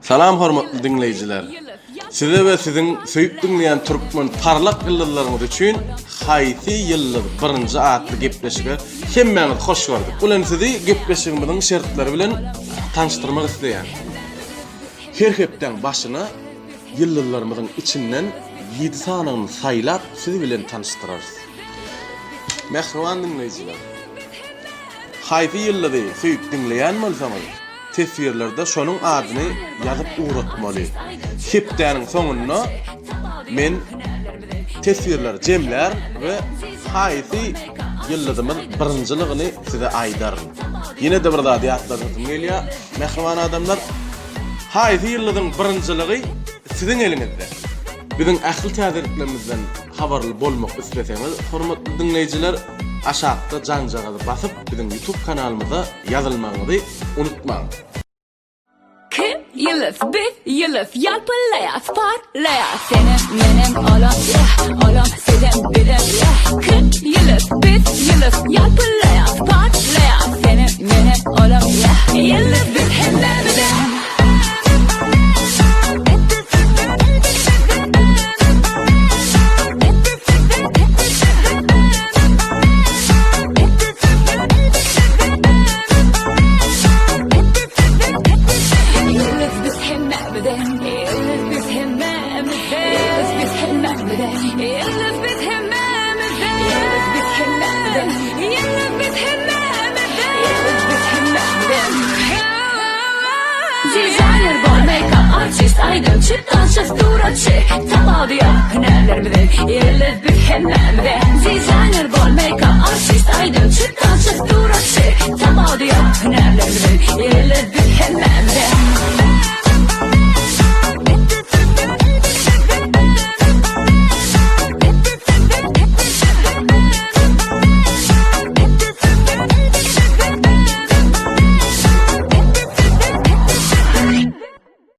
Salam hormatly diňleýjiler! Size we siziň söýüp diňleýän türkmen parlak ýyldyzlaryňyz üçin Haýsy ýyldyz birinji atly gepleşige hemmäňizi hoş gördük. Bilen sizi gepleşigimiziň şertleri bilen tanyşdyrmak isleýän. Her hepdäň başyna ýyldyzlarymyzyň içinden ýedi sanyny saýlap siz bilen tanyşdyrarys. Mähriban diňleýjiler! Haýsy ýyldyzy söýüp diňleýän bolsaňyz, teswirlerde şonuň adyny ýazyp ugratmaly. Hepdäniň soňunda men teswirleri jemlärin we haýsy ýyldyzymyz birinjiligini size aýdaryn. Ýene-de bir zady ýatladasym gelýär, mähriban adamlar, haýsy ýyldyzyň birinjiligi siziň eliňizde. Biziň ähli täzeliklerimizden habarly bolmak isleseňiz, hormatly diňleýjiler, aşakda jaňjagazy basyp, biziň YouTube kanalymyza ýazylmagyňyzy unutmaň. Kim ýyldyz biz ýyldyz ýalpyllaýas parlaýas senem menem olam yeah olam sizem bizem yeah Kim ýyldyz biz ýyldyz ýalpyllaýas parlaýas senem menem olam yeah ýyldyz biz hemmämizem. Dizaýner bol, make-up artist, aýdymçy, tansçy, suratçy Tapawudy ýok hünärlerimiziň, ýyldyz biz hemmämize Dizaýner bol, make-up artist, aýdymçy, tansçy, suratçy.